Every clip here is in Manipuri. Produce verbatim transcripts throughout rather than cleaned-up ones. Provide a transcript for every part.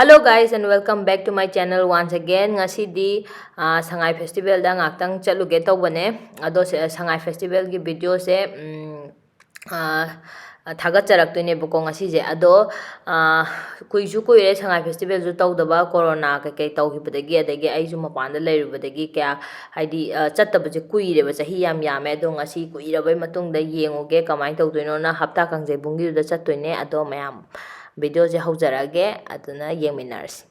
Hello guys and welcome back to my channel once again. ꯉꯁꯤꯗꯤ ꯑꯥ, ꯁꯉꯥꯏ ꯐꯦꯁꯇꯤꯚꯦꯜꯗ ꯉꯥꯛꯇꯪ ꯆꯠꯂꯨꯒꯦ ꯇꯧꯕꯅꯦ꯫ ꯑꯗꯣ ꯁꯦ-, ꯁꯉꯥꯏ ꯐꯦꯁꯇꯤꯚꯦꯜꯒꯤ ꯚꯤꯗꯤꯑꯣꯁꯦ, ꯎꯝ, ꯑꯥ, ꯊꯥꯒꯠꯆꯔꯛꯇꯣꯏꯅꯦꯕꯀꯣ ꯉꯁꯤꯁꯦ꯫ ꯑꯗꯣ, ꯑꯥ, ꯀꯨꯏꯁꯨ ꯀꯨꯏꯔꯦ ꯁꯉꯥꯏ ꯐꯦꯁꯇꯤꯚꯦꯜꯁꯨ ꯇꯧꯗꯕ, ꯀꯣꯔꯣꯅꯥ ꯀꯩꯀꯩ ꯇꯧꯈꯤꯕꯗꯒꯤ, ꯑꯗꯒꯤ ꯑꯩꯁꯨ ꯃꯄꯥꯟꯗ ꯂꯩꯔꯨꯕꯗꯒꯤ ꯀꯌꯥ, ꯍꯥꯏꯗꯤ, ꯑꯥ, ꯆꯠꯇꯕꯁꯦ ꯀꯨꯏꯔꯦꯕ, ꯆꯍꯤ ꯌꯥꯝ ꯌꯥꯝꯃꯦ꯫ ꯑꯗꯣ ꯉꯁꯤ ꯀꯨꯏꯔꯕꯩ ꯃꯇꯨꯡꯗ ꯌꯦꯡꯉꯨꯒꯦ ꯀꯃꯥꯏꯅ ꯇꯧꯗꯣꯏꯅꯣꯅ꯫ ꯍꯞꯇꯥ ꯀꯥꯡꯖꯩꯕꯨꯡꯒꯤꯗꯨꯗ ꯆꯠꯇꯣꯏꯅꯦ꯫ ꯑꯗꯣ ꯃꯌꯥꯝ ꯚꯤꯗꯤꯑꯣꯁꯦ ꯍꯧꯖꯔꯛꯑꯒꯦ, ꯑꯗꯨꯅ ꯌꯦꯡꯃꯤꯟꯅꯔꯁꯤ꯫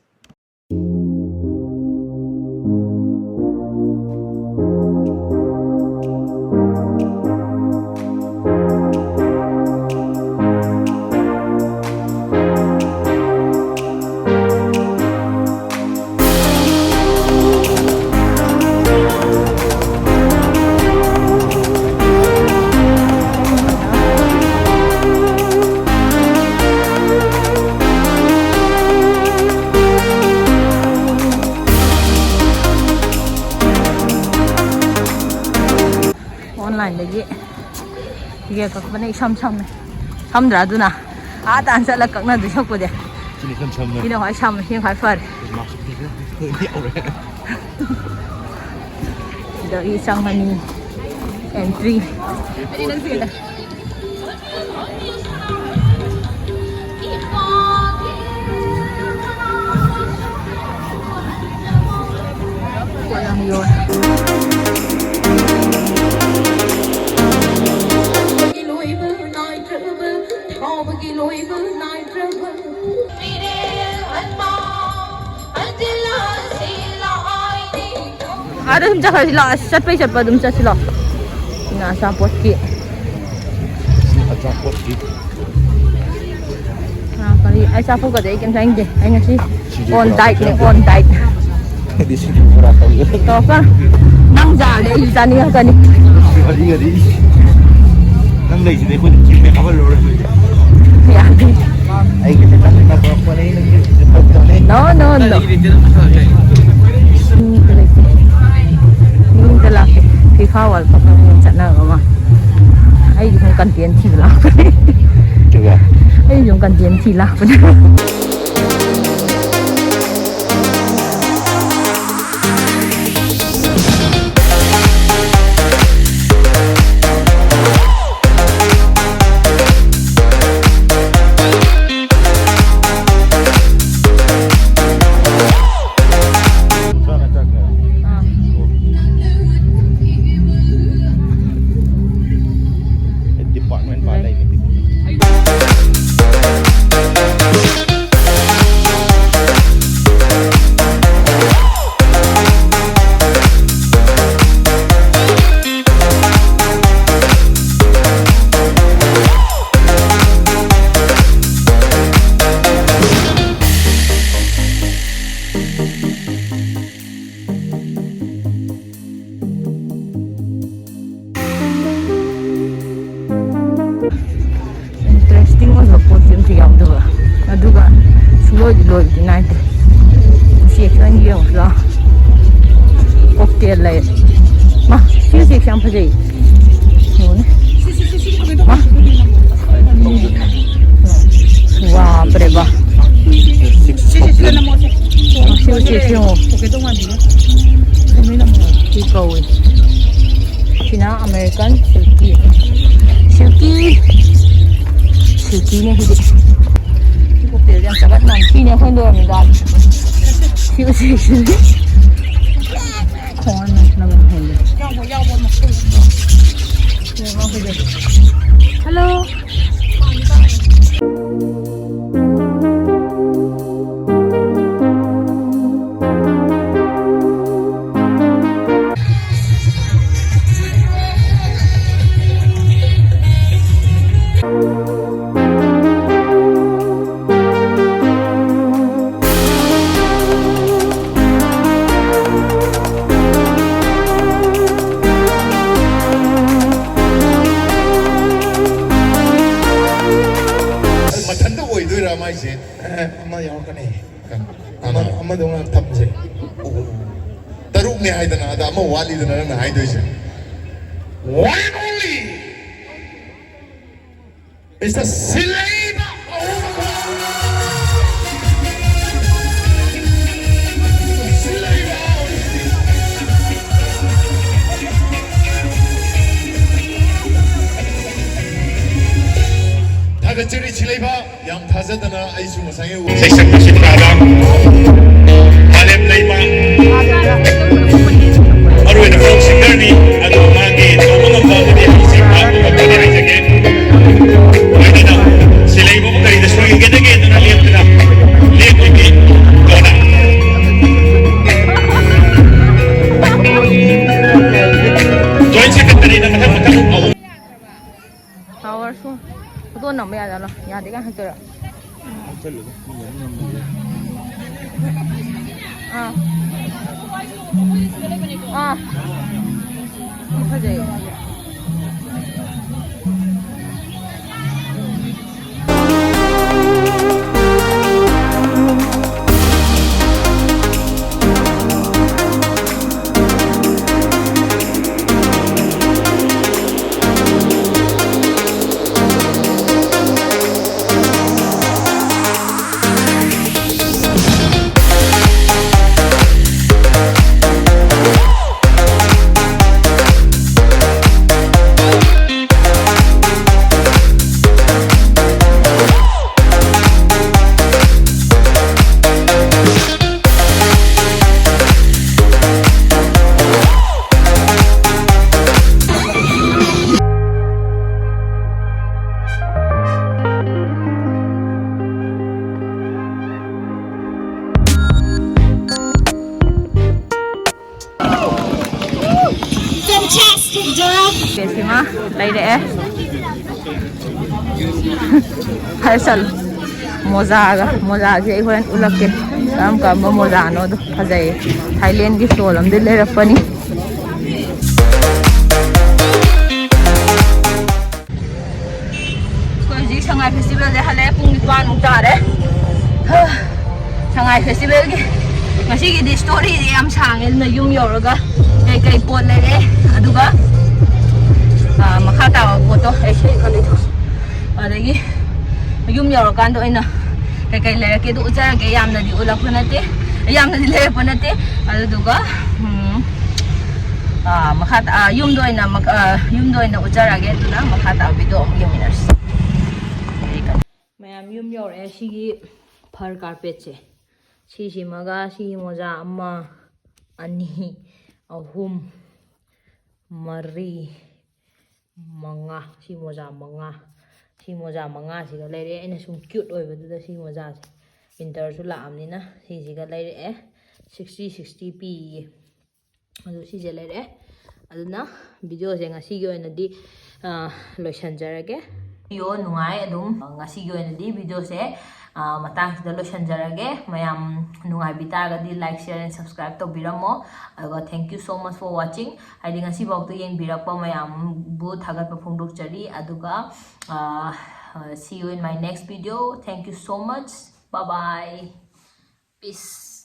ꯑꯣꯟꯂꯥꯏꯟꯗꯒꯤ ꯇꯤꯀꯦꯠ ꯀꯛꯄꯅ ꯏꯁꯝ ꯁꯝꯃꯦ꯫ ꯁꯝꯗ꯭ꯔꯥ ꯑꯗꯨꯅ? ꯑꯥ ꯇꯥꯟ ꯆꯠꯂ ꯀꯛꯅꯗꯣꯏ ꯁꯛꯄꯨꯗꯤ꯫ ꯁꯤꯅ ꯏꯁꯝ ꯁꯝꯃꯦ꯫ ꯁꯤꯅ ꯈ꯭ꯋꯥꯏ ꯁꯝꯃꯦ, ꯁꯤꯅ ꯈ꯭ꯋꯥꯏ ꯐꯔꯦ꯫ ꯃꯥꯛꯁ ꯎꯞꯄꯤꯁꯦ ꯌꯥꯎꯔꯦ꯫ ꯁꯤꯗꯒꯤ ꯆꯪꯉꯅꯤ꯫ ꯑꯦꯟꯇ꯭ꯔꯤ꯫ ꯄꯣꯠ ꯌꯥꯝ ꯌꯣꯜꯂꯦ꯫ ꯑꯥꯗ ꯁꯨꯝ ꯆꯠꯈ꯭ꯔꯁꯤ ꯂꯥꯛꯑꯣ꯫ ꯑꯁ, ꯆꯠꯄꯩ ꯆꯠꯄ ꯑꯗꯨꯝ ꯆꯠꯁꯤ ꯂꯥꯛꯑꯣ꯫ ꯁꯤꯅ ꯑꯆꯥꯄꯣꯠꯀꯤ꯫ ꯑꯆꯥꯄꯣꯠꯀꯤ꯫ ꯑꯥ, ꯀꯔꯤ? ꯑꯩ ꯑꯆꯥꯄꯣꯠꯀꯗꯤ ꯑꯩ ꯀꯩꯝ ꯆꯥꯅꯤꯡꯗꯦ꯫ ꯑꯩ ꯉꯁꯤ ꯁꯤꯡꯖꯨ on ꯕꯣꯔꯥ diet ꯅꯦ, ꯆꯥꯁꯦ꯫ On diet꯫ ꯑꯩꯗꯤ ꯁꯤꯡꯖꯨ ꯕꯣꯔꯥ ꯇꯧꯒꯦ꯫ ꯇꯧꯔꯛꯀꯅꯨ꯫ ꯅꯪ ꯆꯥꯔꯗꯤ ꯑꯩꯁꯨ ꯆꯥꯅꯤꯡꯉꯛꯀꯅꯤ꯫ ꯋꯥꯔꯤ, ꯋꯥꯔꯤ꯫ ꯅꯪ ꯂꯩꯁꯤꯗꯤ ꯑꯩꯈꯣꯏꯗꯤ ꯆꯤꯡꯗ ꯀꯥꯞꯍꯜꯂꯨꯔꯣꯏ ꯑꯩꯈꯣꯏꯗꯤ꯫ ꯌꯥꯗꯦ꯫ ꯑꯩꯒꯤꯗꯤ ꯅꯪ ꯅꯪ ꯄꯨꯔꯛꯄꯅꯦ, ꯅꯪꯒꯤ ꯅꯪ ꯄꯨꯔꯛꯄꯅꯦ꯫ No, no, no꯫ ꯃꯤ ꯑꯝꯇ ꯂꯩꯇꯦ꯫ ꯃꯤ ꯑꯝꯇ ꯂꯥꯛꯇꯦ꯫ ꯐꯤꯐꯥ ꯋꯥꯔꯜ ꯀꯞ ꯌꯦꯡ ꯆꯠꯅꯕ ꯃꯥꯜꯂꯦ꯫ ꯑꯩꯗꯤ ꯁꯨꯝ content ꯊꯤꯕ ꯂꯥꯛꯄꯅꯦ꯫ ꯀꯩꯕ? ꯑꯩꯗꯤ ꯁꯨꯝ content ꯊꯤ ꯂꯥꯛꯄꯅꯦ꯫ ꯂꯣꯏꯗꯤ ꯂꯣꯏꯕꯗꯤ ꯅꯥꯏꯗ꯭ꯔꯦ꯫ ꯎꯆꯦꯛꯁꯦ ꯑꯣꯏꯅ ꯌꯦꯡꯉꯨꯁꯤ ꯂꯥꯎ꯫ ꯀꯣꯛꯇꯦꯜ ꯂꯩ꯫ ꯃꯥ, ꯁꯤ ꯎꯆꯦꯛꯁꯦ ꯌꯥꯝ ꯐꯖꯩ꯫ ꯌꯦꯡꯉꯨꯅꯦ꯫ ꯃꯥ꯫ ꯕꯥꯞ ꯔꯦ ꯕꯥꯞ꯫ ꯁꯤ ꯎꯆꯦꯛꯁꯦ ꯌꯦꯡꯉꯣ꯫ ꯁꯤ ꯀꯧꯏ꯫ ꯁꯤꯅ American silky꯫ Silky꯫ Silkyꯅꯦ ꯁꯤꯗꯤ꯫ ꯁꯤ ꯀꯣꯛꯇꯦꯜꯁꯦ ꯌꯥꯝ ꯆꯒꯠ ꯃꯥꯟꯅ ꯄꯤꯅꯦ ꯑꯩꯈꯣꯏ ꯂꯣꯏꯔꯝꯃꯤꯗ꯫ ꯁꯤ ꯎꯆꯦꯛꯁꯤꯗꯤ꯫ ꯈꯣꯡ ꯅꯝ ꯍꯦꯜꯂꯦ꯫ Hello꯫ ꯃꯊꯟꯇ ꯑꯣꯏꯗꯣꯏꯔꯥ ꯃꯥꯏꯁꯦ? ꯑꯦ, ꯑꯃ ꯌꯥꯎꯔꯛꯀꯅꯤ꯫ ꯀꯅꯥ? ꯑꯃ-, ꯑꯃꯗꯣ ꯉꯥꯏꯍꯥꯛ ꯊꯝꯁꯦ꯫ ꯑꯣ, ꯇꯔꯨꯛꯅꯦ ꯍꯥꯏꯗꯅ, ꯑꯗ ꯑꯃ ꯋꯥꯠꯂꯤꯗꯅ ꯅꯪꯅ ꯍꯥꯏꯗꯣꯏꯁꯦ꯫ One and only Mister ꯁꯤꯂꯩꯕ ꯑꯍꯨꯝ꯫ ꯁꯤꯂꯩꯕ ꯑꯍꯨꯝ꯫ ꯊꯥꯒꯠꯆꯔꯤ ꯁꯤꯂꯩꯕ꯫ ꯌꯥꯝ ꯊꯥꯖꯗꯅ ꯑꯩꯁꯨ ꯉꯁꯥꯏꯒꯤ ꯁꯩꯁꯛꯄ ꯁꯤꯟꯕꯗ ꯃꯥꯂꯦꯝ ꯂꯩꯃ ꯃꯔꯨꯑꯣꯏꯅ ꯐꯣꯛ ꯁꯤꯡꯒꯔꯅꯤ꯫ ꯑꯗꯣ ꯃꯥꯒꯤ ꯇꯧꯕ ꯉꯝꯕ ꯑꯃꯗꯤ ꯍꯧꯖꯤꯛ ꯃꯥ ꯉꯝꯕꯅꯤ ꯍꯥꯏꯖꯒꯦ꯫ ꯍꯥꯏꯗꯅ ꯁꯤꯂꯩꯕꯕꯨ ꯀꯔꯤꯗ ꯁꯣꯏꯒꯗꯒꯦꯗꯅ ꯂꯦꯞꯇꯅ ꯂꯦꯞꯄꯒꯤ ꯀꯣꯟꯅ ꯖꯣꯏꯟ ꯁꯦꯀ꯭ꯔꯦꯇꯔꯤꯅ ꯃꯊꯪ ꯃꯊꯪ ꯑꯍꯨꯝ꯫ ꯐ꯭ꯂꯥꯋꯔꯁꯨ ꯐꯣꯇꯣ ꯅꯝꯕ ꯌꯥꯖꯥꯠꯂꯣ? ꯌꯥꯗꯦ ꯀꯥꯏ ꯍꯥꯏꯗꯣꯏꯔꯣ? ꯑꯥ꯫ ꯑꯥ꯫ ꯐꯖꯩ꯫ ꯁꯤꯃ ꯂꯩꯔꯛꯑꯦ꯫ ꯍꯥꯏ ꯆꯠꯂꯨ꯫ ꯃꯣꯖꯥꯒ ꯃꯣꯖꯥꯁꯦ ꯑꯩ ꯍꯣꯔꯦꯟ ꯎꯠꯂꯛꯀꯦ, ꯀꯔꯝ ꯀꯔꯝꯕ ꯃꯣꯖꯥꯅꯣꯗꯣ꯫ ꯐꯖꯩꯌꯦ꯫ ꯊꯥꯏꯂꯦꯟꯒꯤ ꯁ꯭ꯇꯣꯜ ꯑꯝꯗꯒꯤ ꯂꯩꯔꯛꯄꯅꯤ꯫ ꯑꯩꯈꯣꯏ ꯍꯧꯖꯤꯛ ꯁꯉꯥꯏ ꯐꯦꯁꯇꯤꯚꯦꯜꯗꯩ ꯍꯜꯂꯛꯑꯦ꯫ ꯄꯨꯡ ꯅꯤꯄꯥꯟꯃꯨꯛ ꯇꯥꯔꯦ꯫ ꯁꯉꯥꯏ ꯐꯦꯁꯇꯤꯚꯦꯜꯒꯤ ꯉꯁꯤꯒꯤꯗꯤ ꯁ꯭ꯇꯣꯔꯤꯗꯤ ꯌꯥꯝ ꯁꯥꯡꯉꯦ, ꯑꯗꯨꯅ ꯌꯨꯝ ꯌꯧꯔꯒ ꯀꯩꯀꯩ ꯄꯣꯠ ꯂꯩꯔꯛꯑꯦ, ꯑꯗꯨꯒ, ꯑꯥ, ꯃꯈꯥ ꯇꯥꯕ ꯄꯣꯠꯇꯣ ꯑꯩ ꯁꯤ ꯈꯜꯂꯤꯗꯣ꯫ ꯑꯗꯒꯤ ꯌꯨꯝ ꯌꯧꯔꯀꯥꯟꯗ ꯑꯣꯏꯅ ꯀꯩꯀꯩ ꯂꯩꯔꯛꯀꯦꯗꯣ ꯎꯠꯆꯔꯒꯦ꯫ ꯌꯥꯝꯅꯗꯤ ꯎꯠꯂꯛꯄ ꯅꯠꯇꯦ, ꯌꯥꯝꯅꯗꯤ ꯂꯩꯔꯛꯄ ꯅꯠꯇꯦ꯫ ꯑꯗꯨꯗꯨꯒ, ꯎꯝ, ꯑꯥ, ꯃꯈꯥ ꯇꯥ-, ꯑꯥ, ꯌꯨꯝꯗ ꯑꯣꯏꯅ ꯃꯛ-, ꯑꯥ, ꯌꯨꯝꯗ ꯑꯣꯏꯅ ꯎꯠꯆꯔꯒꯦ꯫ ꯑꯗꯨꯅ ꯃꯈꯥ ꯇꯥꯕ ꯚꯤꯗꯤꯑꯣ ꯑꯃꯨꯛ ꯌꯦꯡꯃꯤꯟꯅꯔꯁꯤ꯫ ꯃꯌꯥꯝ ꯌꯨꯝ ꯌꯧꯔꯛꯑꯦ꯫ ꯁꯤꯒꯤ ꯐꯔ ꯀꯥꯔꯄꯦꯠꯁꯦ, ꯁꯤꯁꯤꯃꯒ ꯁꯤꯒꯤ ꯃꯣꯖꯥ ꯑꯃ, ꯑꯅꯤ, ꯑꯍꯨꯝ, ꯃꯔꯤ, ꯃꯉꯥ, ꯁꯤ ꯃꯣꯖꯥ ꯃꯉꯥ, ꯁꯤ ꯃꯣꯖꯥ ꯃꯉꯥꯁꯤꯒ ꯂꯩꯔꯛꯑꯦ꯫ ꯑꯩꯅ ꯁꯨꯝ ꯀ꯭ꯌꯨꯠ ꯑꯣꯏꯕꯗꯨꯗ ꯁꯤ ꯃꯣꯖꯥꯁꯦ, ꯋꯤꯟꯇꯔꯁꯨ ꯂꯥꯛꯑꯕꯅꯤꯅ ꯁꯤꯁꯤꯒ ꯂꯩꯔꯛꯑꯦ꯫ ꯁꯤꯛꯁꯇꯤ ꯁꯤꯛꯁꯇꯤ ꯄꯤꯌꯦ꯫ ꯑꯗꯨ ꯁꯤꯁꯦ ꯂꯩꯔꯛꯑꯦ꯫ ꯑꯗꯨꯅ ꯚꯤꯗꯤꯑꯣꯁꯦ ꯉꯁꯤꯒꯤ ꯑꯣꯏꯅꯗꯤ, ꯑ, ꯂꯣꯏꯁꯤꯟꯖꯔꯒꯦ꯫ ꯚꯤꯗꯤꯑꯣ ꯅꯨꯡꯉꯥꯏ ꯑꯗꯨꯝ꯫ ꯉꯁꯤꯒꯤ ꯑꯣꯏꯅꯗꯤ ꯚꯤꯗꯤꯑꯣꯁꯦ, ꯑ, ꯃꯇꯥꯡꯁꯤꯗ ꯂꯣꯏꯁꯤꯟꯖꯔꯒꯦ꯫ ꯃꯌꯥꯝ ꯅꯨꯡꯉꯥꯏꯕꯤ ꯇꯥꯔꯒꯗꯤ like, share and subscribe ꯇꯧꯕꯤꯔꯝꯃꯣ꯫ ꯑꯗꯨꯒ thank you so much for watching꯫ ꯍꯥꯏꯗꯤ ꯉꯁꯤꯐꯥꯎꯗ ꯌꯦꯡꯕꯤꯔꯛꯄ ꯃꯌꯥꯝꯕꯨ ꯊꯥꯒꯠꯄ ꯐꯣꯡꯗꯣꯛꯆꯔꯤ꯫ ꯑꯗꯨꯒ, ꯑ, see you in my next video. Thank you so much. Bye bye. Peace.